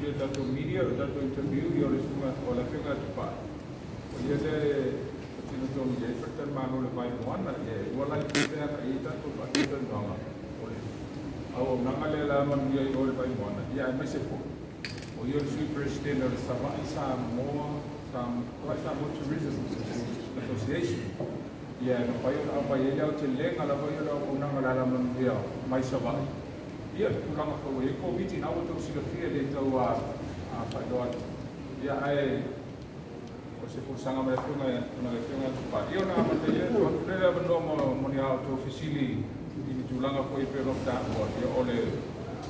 Le tatou media, o le tatou interview, ia o le susuga o le Afioga ia Tupai, o ia lea e patino tonu i ai faletalimalo o le Vaimoana. Ia e lua la itu e agai i ai tatou faatalatalanoaga, o le auaunaga lea la manuia i o i le Vaimoana, ia aemaise foi o ia o le Sui Peresetene o le Savaii Samoa, Savaii Samoa Tourism Association. Ia e mafai ona aumai ai le aotelega lava ia o le auaunaga o le alamanuia mai Savaii. Ia le tulaga foi ua i ai Koviti, na ua outou silafia e le tau faailoa atu. Ia ae o se folasaga mai le Afioga le Afioga ia Tupai. Ia ona amata ai lea, tuu atu lea le avanoa mo ni a outou fesili i ni tulaga foi e pei ona ou taua, ia o le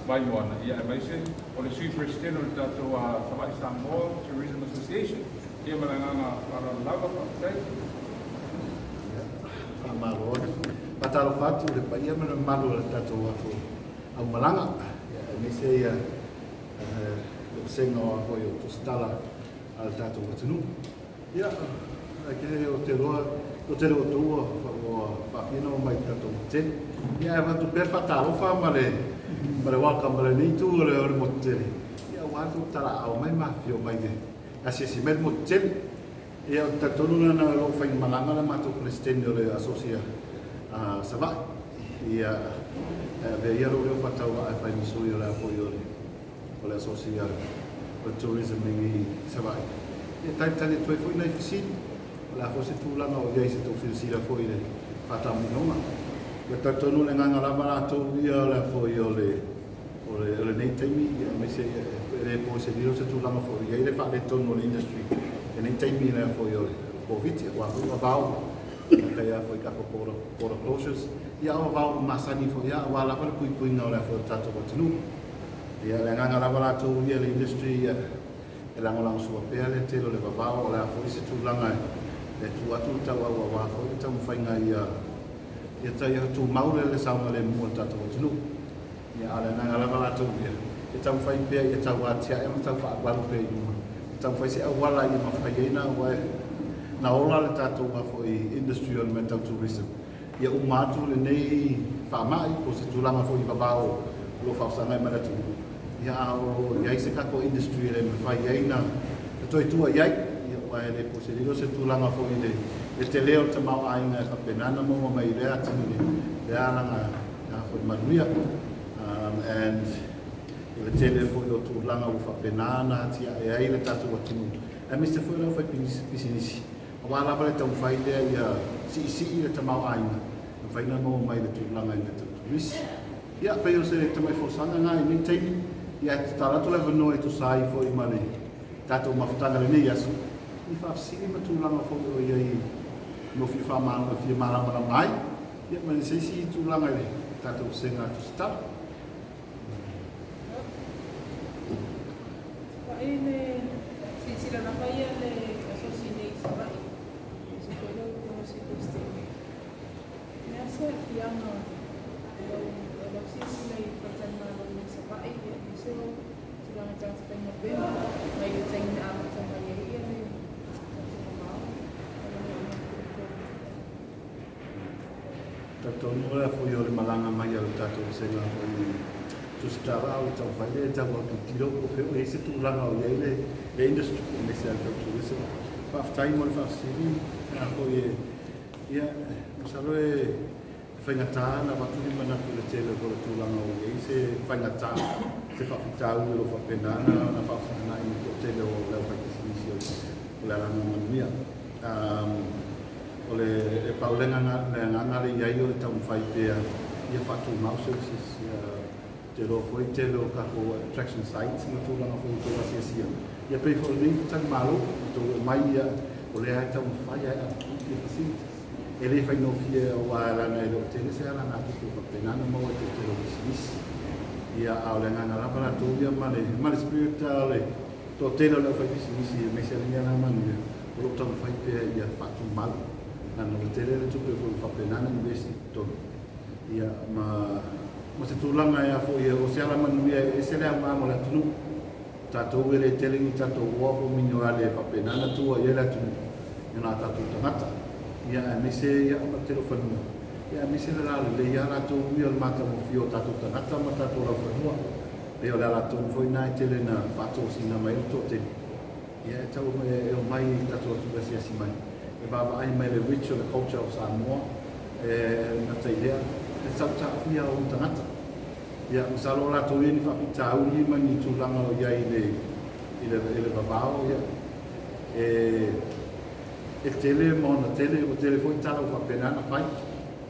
Vaimoana, ia aemaise o le Sui Peresetene o le tatou Savaii Samoa Tourism Association. Ia ma le agaga faaaloalo lava, faafetai. Faamalo. Faatalofa atu i le paia ma le mamalu o le tatou afo aumalaga, aemaise ia le vasega o foi o tusitala a le tatou atunuu. Ia, ai ke o te loa, o te leo tua ua faafia na mai tatou tele. Ia, e avatu pea faatalofa ma le welcome ma lenei itu o le motu tele. Ia, ua atu talaau mai ma afio mai le asiasi mai le motu tele. Ia, o talitonu na lou faigamalaga le matou Peresetene o le Asosia Savaii. Ia, e avea ia lou leo faatauvaa e fai ma sui o le afoi o le Asosia o le Tourism i Savaii. Ia, talitali atu ai foi nai fesili. O le a foi se tulaga o i ai se tou silasila foi i le faataumuinoga. Ia, talitonu le agaga lava latou ia o le afoi o lenei taimi, ia, aemaise e le po se lilo se tulaga foi i ai le faaletonu o le industry lenei taimi le afoi o le Covid, aua foi vavao tai a foi tatou border closures, ia o vavao masani foi ia aua lava le puipuiga o le afoi o le tatou atunuu. Ia, le agaga lava latou ia le industry ia e lagolagosua pea le tele o le vavao o le a foi se tulaga e tu atu le tauau aua foi le taumafaiga ia tai tumau le saogalemu o le tatou atunuu. Ia, a o le agaga lava latou ia e taumafai pea ia tau atiae ma tau faavalu pea i luma, e taumafai se auala ia mafai ai na ua na ola le tatou foi industry o le mea tau tourism. Ia uma atu lenei faamai po o se tulaga foi vavao o lo o faafesagai ma le atunuu, ia a o lo o i ai se tatou industry e le mafai ai na toe tua i ai. Ia, ua e le po se lilo se tulaga foi le tele o le tamaoaiga e faapena na maua mai lea atinae lea alaga foi manuia and i le tele foi o tulaga ua faapena na atiae ai le tatou atunuu, aemaise foi le aufai pisinisi aua lava le taumafai lea ia siisii le tamaoaiga mafai na maua mai le tulaga i le tau turisi. Ia, pei o se tamai folasaga na i nei taimi. Ia, tatalo atu le avanoa e tusa ai foi ma le tatou mafutaga lenei aso i faafesili ma tulaga foi o i ai mo fia faamalo fia malamalama ai, ia ma se isi tulaga i le tatou vasega tusitala. Vai le silasila lava ia le asosi nei i Savaii. Se foi lau Afioga Sui Peresetene. Le a se aafiaga o lau silasila i faletalimalo i Savaii, aemaise o tulaga i tagata faigaluega mai le taimi na amata mai ai ia le tatou vavao o lo o Covid? Talitonu le foi o le malaga mai a le tatou vasega foi tusitala o le taumafai lea e tau autitilo po o fea o i ai se tulaga o i ai le industry aemaise a le tau tourism. Faafetai mo le faafesili a foi e ia masalo e faigata na avatu ni manatu i le tele o le tulaga o i ai se faigata se faafitauli o lo o faapena na faafesagai ma toatele o le aufaipisinisi o le alaga manuia. O le e paulega le agaga le i ai o le taumafai pea ia faatumau services. Ia te loa foi tele o tatou attraction sites ma tulaga foi o tou asiasia. Ia pei foi lenei faletalimalo tou omai, ia o lea e taumafai ai upkeep ia facilities. E le faigofie aua leaga e le o tele se alagatupe faapena na maua e toatele o pisinisi. Ia, a o le agaga lava latou ia ma le spirit o le toatele o le aufaipisinisi aemaise lenei alamanuia o lo o taumafai pea ia faatumau leaga ua tele le tupe foi faapena na invest i totonu. Ia, ma se tulaga e a foi o se alamanuia e ese le aoga mo le atunuu. Tatou e le tele ni tatou oa po o minerale e faapena na tua i ai le atunuu i na tatou tagata. Ia, aemaise ia ma le tele o fanua. Ia, aemaise le lalelei a latou ia o le matagofie o tatou tagata ma tatou laufanua. Pei o le ala tonu foi lena e tele ina faatosina mai ai le toatele, ia e tau e omai i le tatou atunuu e asiasi mai, e vaavaai mai le rich o le culture o Samoa, e le gata i lea, le tautaafia o ona tagata. Ia, masalo o latou ia ni faafitauli ma ni tulaga o i ai i le vavao, ia, e tele ma ona tele, ua tele foi tala ua faapena ona fai.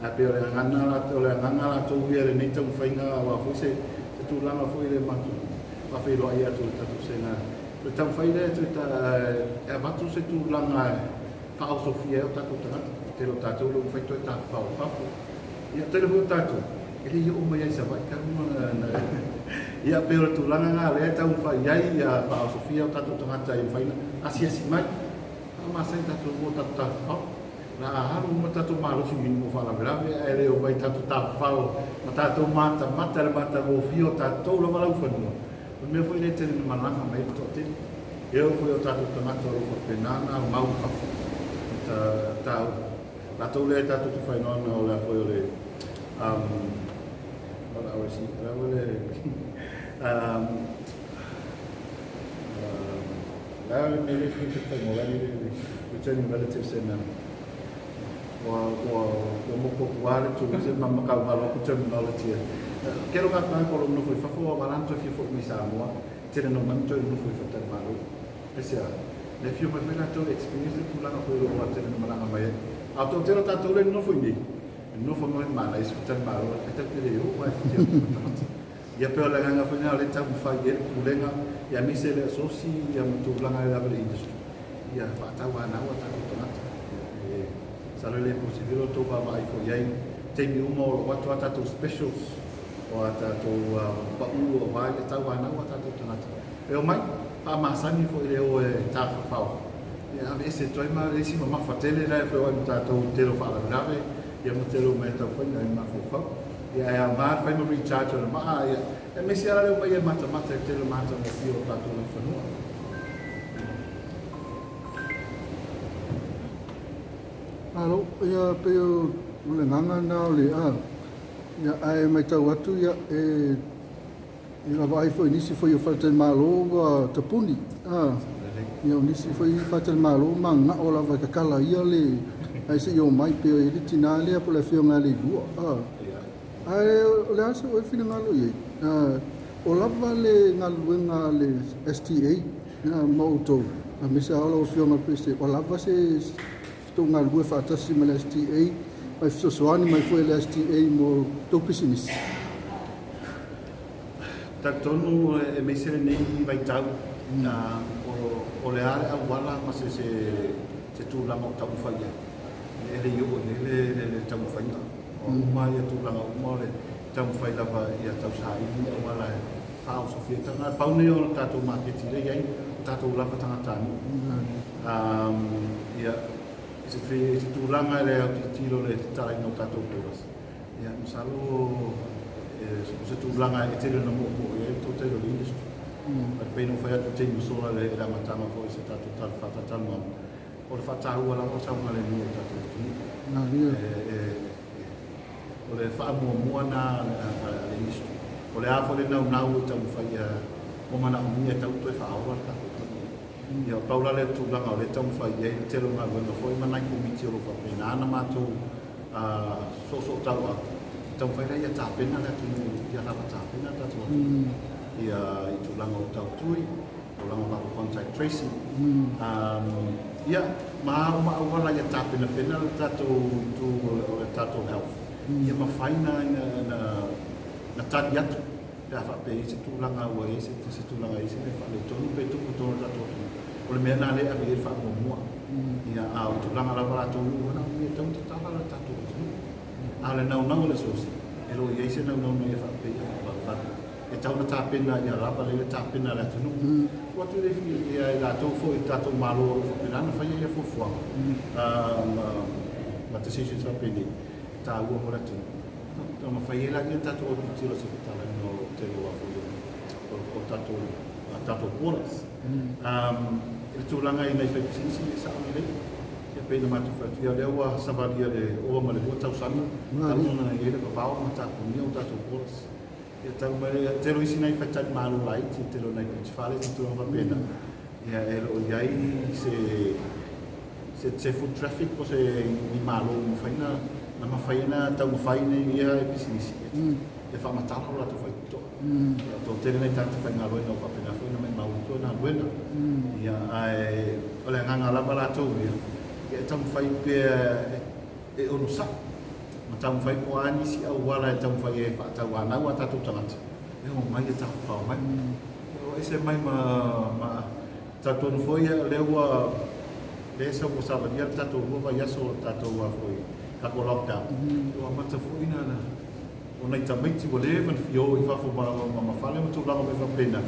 Ae pei o le gagana o le agaga latou ia i lenei taumafaiga aua foi se tulaga foi le matou faafeiloai atu i le tatou sega. O le taumafai lea e avatu se tulaga e faaosofia ai o tatou tagata. Tele o tatou le mafai toe tafafao i fafo. Ia, tele foi o tatou, e le i oo mai ai i Savaii talu ona. Ia, pei o le tulaga lena lea e taumafai ai ia faaosofia o tatou tagata e mafai ona asiasi mai. Faamasani tatou mo tatou tafafao. La a alu uma tatou malosi i mo faalavelave ae le omai tatou tafafao ma tatou matamata le matagofie o tatou lava laufanua. O le mea foi lea e tele ina malaga mai ai le toatele. E oo foi o tatou tagata o lo o faapena ona mau i fafo. Ta latou lea tatou te fainoana o le foi o le o le RC, o le la le mele foi te whaingoa le returning relatives and ua mokuakuā le tu se ma makaugalo aku terminology. Kero ngā kāi ko lo nofo i fafo a walana toe fia foi mai Samoa, tele no manu toe nofo i Fatalimalo. Aisea, le fia mai foi latou experience le tulaga foi o lo tele na malaga mai ai. A o tele tatou le nofo i nei, nofo mai mana i Fatalimalo, e tau tele o ai fia matamata. Ia pe o le agaga foi lena o le taumafai i ai le pulega, ia aemaise le asosi, ia ma tulaga e lava le industry. Ia faatauanau a tatou tagata. Salo le posivilo tou vaavaai foi i ai taimi uma o lo o atu a tatou specials o a tatou pau o vai e tauanau a tatou tagata. E omai, faamasani foi le o e tafafao. Ia ave ese atu ai ma le isi mamafa tele la e foi o ai ma tatou tele o faalavelave, ia ma tele o mea taufaiga i mafaufau. Ia e aoga le fai ma recharge o le maa, ia aemaise ala le omai e matamata e tele matagofie o tatou laufanua. Malo, ia pei o le agaga lena o le a. Ia ae matau atu ia e i vaavaai foi i nisi foi o faletalimalo ua tapuni. Ia o nisi foi faletalimalo mananao lava e tatala ia le ae seia omai pei o le tina lea po o le afioga ia Leilua. Ae o le a se oe finagalo i ai? O lava le galuega a le STA ma outou, aemaise lava lau afioga i le Peresetene, o lava se tou galulue faatasi ma le STA, mai fesoasoani mai foi le STA mo tou pisinisi. Talitonu e aemaise lenei vaitau, o le a le auala ma se tulaga o taumafai ai. E le i oo i nei le taumafaiga. O uma ia tulaga uma o le taumafai lava ia tausaili auala e faaosofia ai tagata. Pau nei o le tatou maketi lea e i ai, o tatou lava tagatanuu. Ia, i se tulaga e le autilotilo le tatalaina o tatou borders. Ia, masalo o se tulaga e tele na moomoo i ai le toatele o le industry. Ae pei ona fai atu i taimi ua sola le amataga foi o se tatou tala faatatalanoaga, o le faataua lava o saogalemu o le tatou atunuu. O le faamuamua na a le industry. O le a foi le naunau e taumafai ia ua manaomia e tau toe faaola le tatou atunuu. Ia, o pau la le tulaga o le taumafai i ai le tele o galuega foi ma nai komiti o lo o faapena ona matou soosootauau. Taumafai la ia tapena le atunuu, ia lava tapena le tatou atunuu. Ia i tulaga o tautui, tulaga o matou contact tracing. Ia, ma uma auala ia tapenapena le tatou itu o le tatou health. Ia mafai na tali atu pe a faapea i se tulaga ua i ai se tulaga i se mea faaletonu pe tupu tonu le tatou atunuu. O le mea lena lea e ave i ai le faamuamua. Ia, a o tulaga lava latou ua manaomia e tau tatala le tatou atunuu. A o le naunau o le asosi, e lo o i ai se naunauga ia faapea ia faavavevave. E tau na tapena ia lava le tapena le atunuu. Tuu atu le ia i latou foi i tatou Malo o lo o faapena ona faia ia fuafuaga ma decisions faapenei taua mo le atunuu. Na mafai ai laia tatou autilotilo se tatalaina o tele o foi o tatou borders. I le tulaga i nai faipisinisi e sao lelei. Ia pei ona matou fai atu, ia lea ua savalia le ova ma le 2 tausaga talu ona i ai le vavao ma tapunia o tatou borders. Ia talu mai ia tele o isi nai faletalimalo laiti, tele o nai beach fale ma tulaga faapena. Ia e le o i ai se foot traffic po se ni malo ua mafai na mafai ona taumafai nei ia e pisinisi e faamatala o latou faitotoa. Ia toatele nai tagata faigaluega ua faapena foi ona maimau atu ona galuega. Ia ae o le agaga lava latou ia, ia e taumafai pea e onosai ma taumafai po o a nisi auala e taumafai e faatauanau a tatou tagata e omai e tafafao mai. O ese mai ma talitonu foi o lea ua lea sa ua savalia le tatou 2 vaiaso o le tatou foi tatou lockdown. Ua amata foi na o nai tamaiti ua leva ona fia o i fafo ma fale ma tulaga mea faapena.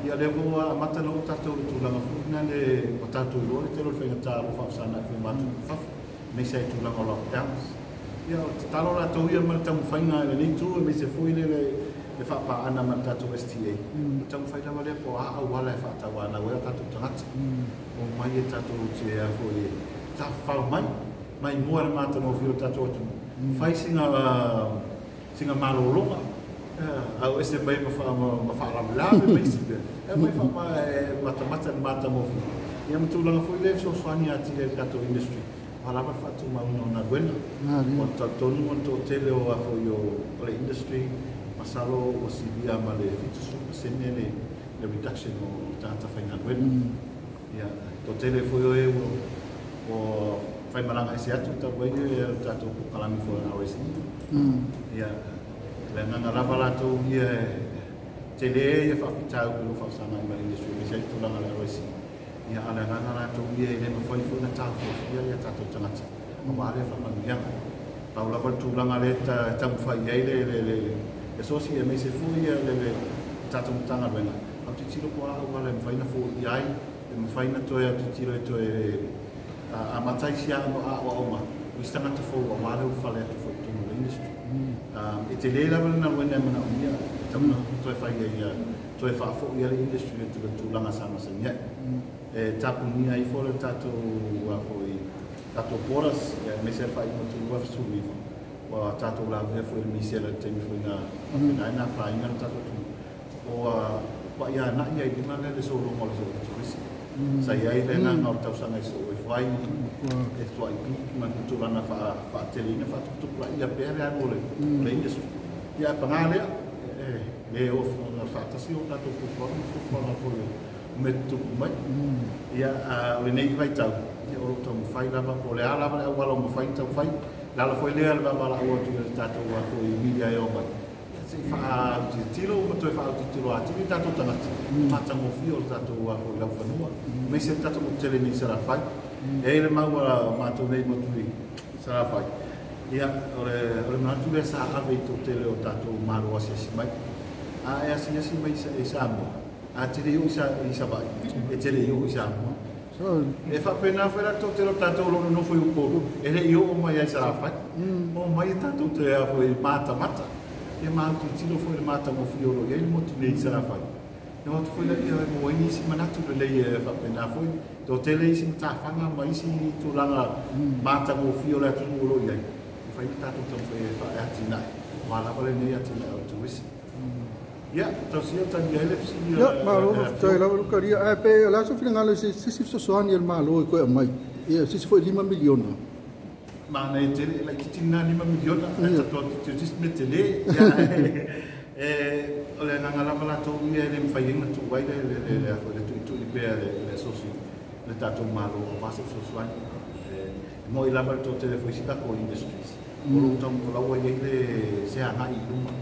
Ia lea foi ua amata na oo tatou i le tulaga foi lena le ua tatou iloa le tele o le faigata o lo o faafesagai foi ma atunuu i fafo, aemaise ai tulaga o lockdowns. Ia o le tatalo latou ia ma le taumafaiga i lenei itu, aemaise foi le faapaana ma le tatou STA. O le taumafai lava lea po o a auala e faatauanau ai o tatou tagata. O mai e tatou te foi tafafao mai, mai mua le matagofie o le tatou atunuu. Fai sina malologa, au ese mai ma faalavelave ma isi mea. E mai e matamata le matagofie. Ia ma tulaga foi lea e fesoasoani atili ai le tatou industry. Ua lava le faatumauina o galuega. Ua talitonu o le toatele o a foi o le industry, masalo ua silia ma le 70% le reduction o tagata faigaluega. Ia, toatele foi o e ua faimalaga ese atu talu ai ia le tatou polokalame foi o le RSE. Ia, le agaga lava latou ia tele ia faafitauli o lo o faafesagai ma le industry, aemaise ai le tulaga o le RSE. Ia, a o le agaga latou ia e le mafai foi ona taofiofia ia tatou tagata aua lea faamanuiaga. Pau lava le tulaga lea e taumafai i ai le asosi, aemaise foi ia le tatou Matagaluega, autilotilo po o a auala e mafai ona foia ai, e mafai ona toe autilotilo e toe amata ai si aoaoga o isi tagata fou aua le ulufale atu foi i totonu o le industry. E tele lava le galuega e manaomia e tatau ona toe fai ai ia toe faafoi ai le industry i le tulaga sa masani ai. E tapunia ai foi le tatou foi tatou borders, aemaise le faaiuga o le 2019 ua tatou lavea foi i le misela i le taimi foi na faapena ai na afaina le tatou atunuu. Ua aanai ai lima le sologa o le turisi. Sa i ai le agaga o le tausaga i soo ifo ai e tuai pi ma le tulaga faateleina faatuputupulaia pea le alu o le industry. Ia paga lea, le o faatasi o tatou fuafuaga ma fuafuaga foi o mea tutupu mai. Ia o lenei vaitau, ia o lo o taumafai lava, po o le a lava le auala o mafai ona taumafai. Le ala foi lea le vavalaau atu i le tatou foi media e omai. Se i faautilotilo ma toe faautilotilo atili tatou tagata, matagofie o le tatou foi laufanua, aemaise le tatou motu tele nei i Salafai. E ai le mau a matou nei motu i Salafai. Ia, o le manatu lea sa ave i toatele o tatou malo asiasi mai. A e asiasi mai i Samoa, a tele i o i Savaii, e tele i o i Samoa. E faapena foi la toatele o tatou o lo o nonofo i Upolu, e le i oo mai ai i Salafai. O mai e tatou te foi matamata. Ia maautilotilo foi le matagofie o lo o i ai le motu nei i Salafai. E o atu foi la ia e maua ai nisi manatu lelei e faapena foi. Toatele isi matafaga ma isi tulaga matagofie o le atunuu o lo o i ai. E fai le tatou taumafai e faaatinae, aua lava lenei atinae o le turisi. Ia, tausia talia ai le fesili. Ia, malo, faafetai lava Lukalia. Ae pe o le a se finagalo i se isi fesoasoani a le Malo e toe aumai? Ia, se isi foi 5 miliona. Manaia tele, e laitiiti lena 5 miliona, ae tatou autilotilo i se isi mea tele. Ia, o le agaga lava latou ia e le mafai ai ona tuu ai le tuitui pea le asosi le tatou Malo aua se fesoasoani. E moi lava le toatele foi isi tatou industries. O lo o lau ai le se agai i luma.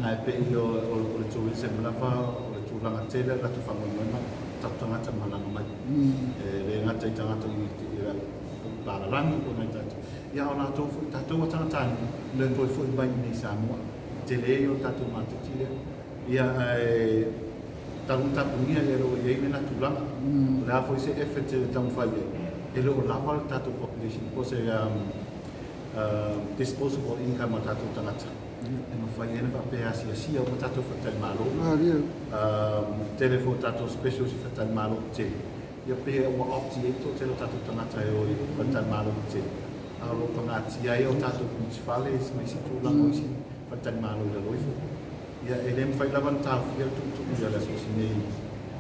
Ae pei o le tourism lava o le tulaga tele o le latou faamoemoega tatou tagata malaga mai. E le gata i tagata i palalagi po o nai tatou. Ia o latou foi, tatou a tagatanuu, le toe foi mai i nei Samoa. Tele ai o le tatou maketi lea. Ia ae talu ona tapunia ia o lo o i ai lena tulaga. O le a foi se effort e taumafai ai, e le o lava le tatou population po o se disposable income a tatou tagata. E mafai ai ona faapea asiasia uma tatou faletalimalo. Tele foi o tatou specials i faletalimalo tetele. Ia pe ua opt i ai le toatele o tatou tagata e o i faletalimalo tetele. A o lo o pagatia ai o tatou beach fale ma isi tulaga o isi faletalimalo i lalo ifo. Ia e le mafai lava ona taofia le tuutuu ia le asosi nei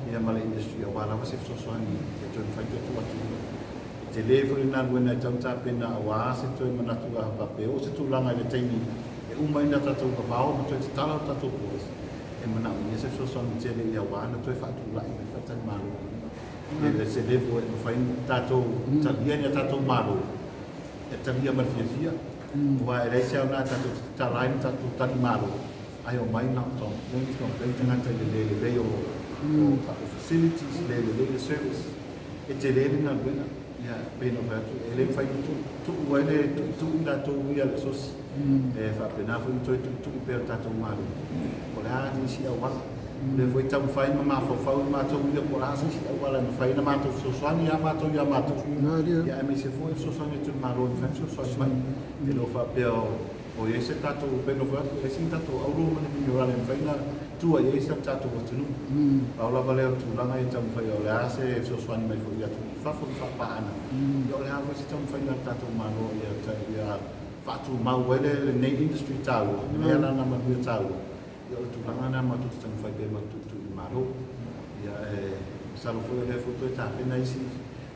ia ma le industry auā lava se fesoasoani e toe mafai toe tuu atu. E telē foi le galuega e tau tapena auā se toe manatu a faapea o se tulaga i le taimi e uma ai na tatou vavao ma toe tatala o tatou borders e manaomia se fesoasoani tele ia auā na toe faatula'i mai faletalimalo i le se level e mafai tatou talia ni a tatou malo e talia ma le fiafia, ua e leai se aoga tatou tatala ai ma tatou talimalo ai o mai na o complain tagata i le lē lelei o tatou facilities, le lelei le service. E telē le galuega ia pei ona fai atu e le mafai ona tu'u ai le tu'utu'u latou ia le asosi e faapena foi ona toe tu'utu'u pea o le tatou malo. O le a nisi auala lea foi taumafai ma mafaufau i matou ia po o le a se isi auala e mafai ona matou fesoasoani ia matou ia matou ia aemaise foi fesoasoani atu i le Malo e mafai ona fesoasoani mai. E le o faapea o i ai se tatou pei ona fai atu e leai se tatou auro ma ni minerale e mafai ona tua i ai sa tatou atunuu. Pau lava lea o tulaga ia taumafai o le a se fesoasoani mai foi i atunuu i fafo ma faapaana ia o le a foi se taumafaiga a le tatou Malo ia faatumau ai lenei industry taua e ala na manuia taua. Ia o le tulaga lena matou te taumafai pea ma tuutuu i le Malo. Ia e masalo foi o lea foi toe tapena isi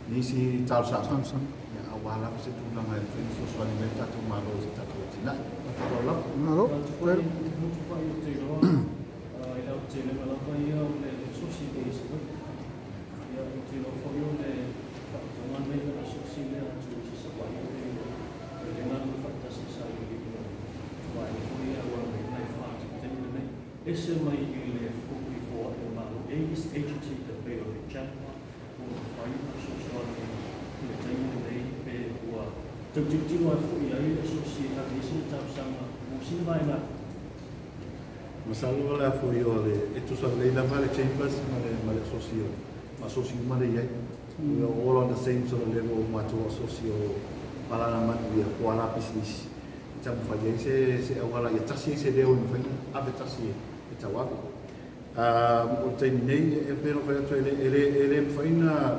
nisi talosaga ia auā lava se tulaga e mafai ona fesoasoani mai le tatou Malo i se tatou atinae. Faaaloalo lava. Malo. Motu fa'i o te iloa i le aotelega lava ia o le asosi nei i Savaii. Ia ou te iloa foi o le faautaga lenei o le asosi lea atu i Savaii o le galulue faatasi sa iliili vaega foi ia auala mai ai nai fa i le taimi lenei. Ese mai i le foa'i o Malo e i isi agency e pei o le CHAMPA ua mafai ona fesoasoani i le taimi lenei pe ua tau tilotilo ai foi i ai le asosi e ave i ai sina talosaga mo sina vaega atu. Masalo o le a foi o le e tusa lelei lava le chambers ma le asosi ma asosi uma le i ai. We are all on the same sort of level o matou asosi o Alamanuia po o ala pisinisi e taumafai ai se auala ia tasi ai se leo e mafai ona ave tasi e tauave. O le taimi nei e pei ona fai atu e le mafai na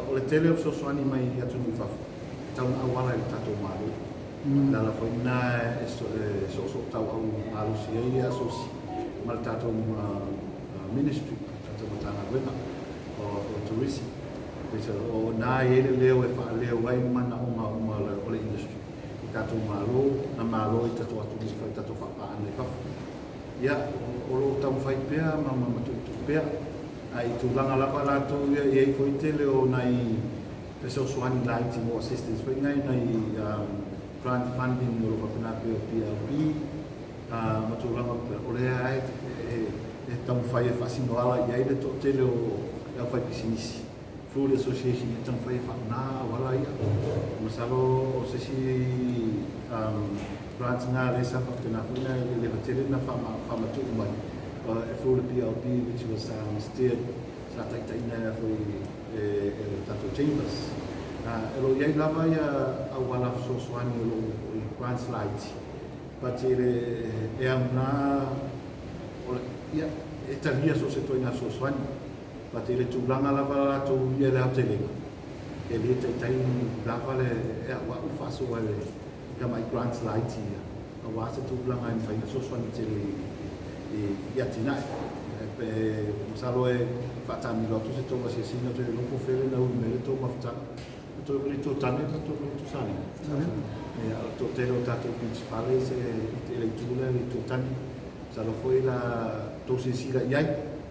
o le tele o fesoasoani mai i atunuu i fafo e tau na auala i le tatou Malo. Le ala foi lena e soosoo tauau malosi ai le asosi ma le tatou ministry, tatou Matagaluega o Turisi. Pei o na e i ai le leo e faaleo ai manaoga uma o le industry i tatou Malo na malo i tatou atunuu fai tatou faapaana i fafo. Ia o loo taumafai pea ma tuutuu pea ae i tulaga lava latou ia i ai foi tele o nai fesoasoani laiti mo assistance foi nai grant funding o lo faapena pea o PLP ma tulaga o lea e taumafai e faasino ala i ai le toatele o le aufai pisinisi through the association e taumafai e faaaoga auala ia. Masalo o se isi grants na lea sa faapena foi na le leva tele na faamatuu mai through the PLP, which was steered sa taitaiina foi e le tatou chambers. E lo i ai lava ia auala fesoasoani o loo i grants laiti but e e aoga o le ia e talia so se toina fesoasoani, but i le tulaga lava latou ia le aotelega e le taitai lava le e aua'u faasoa le tamai grants laiti ia auā se tulaga e mafai ona fesoasoani tele i atinae. Pe masalo e faatamilo atu se tou asiasiga toe iloa po o fea le naui mai le tou mafutaga toe le tou tane ma tou le tusale ia o toatele o tatou beach fale se i le itu lea le itu tane. Masalo foi la tou silasila i ai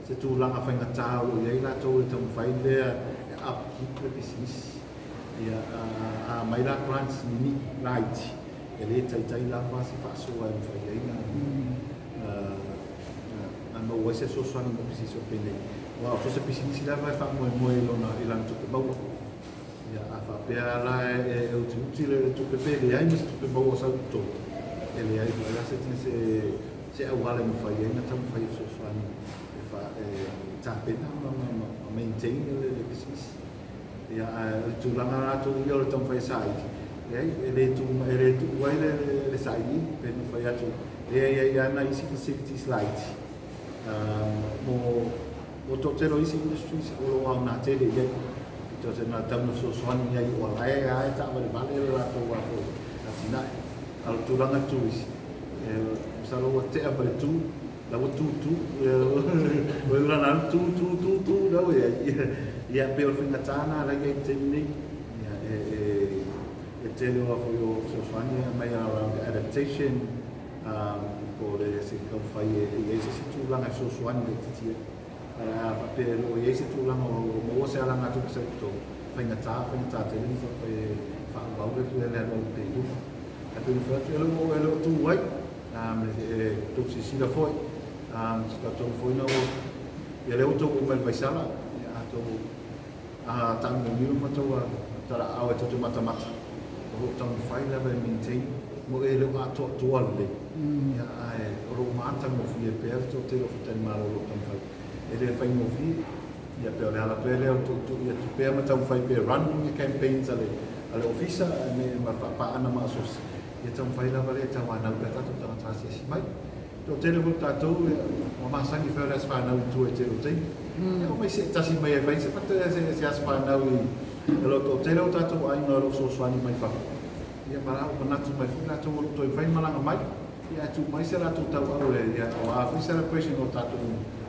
se tulaga faigatā o loo i ai latou e taumafai lea e upkeep le pisinisi ia a mai la grants nini laiti e le taitai lava se faasoa e mafai ai na maua ai se fesoasoani mo pisinisi o penei ua o so se pisinisi lava e faamoemoe i lona i lana tupe maua. Ia a faapea la e utiuti le tupe pe leai ma se tupe maua sau i totonu e leai foi la se auala e mafai ai na taumafai e fesoasoani e fa e tapena ma maintain le pisinisi. Ia a o le tulaga latou ia o le taumafai e saili leai e le tuu ai le saili pe mafai atu lea i ai ana isi facilities laiti mo toatele o isi industries o loo aoga tele i ai to se na tau na fesoasoani ai o alae ae taavalevale le latou afo atinae. A o le tulaga turisi e masalo ua tea ma le tu. La ua tutu ua ula na tu tu tu tu la ua ia pe o le faigata na la ia i taimi nei ia e tele o foi o fesoasoani e mai around the adaptation po o le se taumafai e i ai se isi tulaga e fesoasoani laitiiti ai a faapea e loo i ai se tulaga o maua se alaga atu ma sau faigata faigata tele ni faapea e faaauau le le alu alu pea i luma ae pei ona fai atu e le o tu ai e tou silasila foi se tatou foi na ua ia lea ua tou oo mai le vaisala ia a tou taamilomilo ma tou talaaao e tou te matamata o loo taumafai lava e maintain mo e le o atoatoa lelei ia ae o loo matagofie pea le toatele o faletalimalo o loo taumafai e le faigofie ia pe o le ala pea lea o le tuitui atu pea ma taumafai pea run ia campaigns a le ofisa me ma faapaana ma asosi ia taumafai lava lea e tauanau pea tatou tagata asiasi mai toatele foi tatou ua masani fai o le aso fanau i tua i tele o taimi ia o mai seetasi mai e fai se fata se aso fanau i e loo toatele o tatou aiga o loo fesoasoani mai fafo ia ma lau manatu mai foi latou o loo toe fai malaga mai ia ae tuu mai se latou tauau e ia o a foi celebration o tatou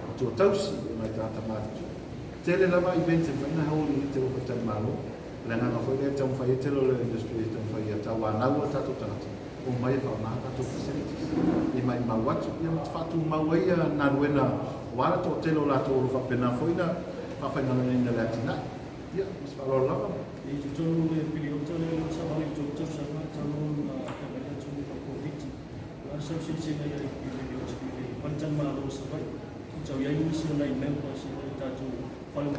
matua tausi o nai tagata matutua tele lava events e mafai ona hold i tele o faletalimalo le agaga foi lea e taumafai ai tele o le industry e taumafai ia tauanau a tatou tagata o mai e faaaoga tatou facilities i maimau atu ia ma te faatumau ai ia galuega aua le toatele o latou o lo o faapena foi na faafaigaluegaina le atinae ia ma se faaaloalo lava. I totonu o le piliota lea o sa i tolu tausaga talu ona taumai le atunuu i le Koviti. O le a sau silasila i ai i le faletalimalo o Savaii. Tau i ai nisi o nai members o le tatou fale.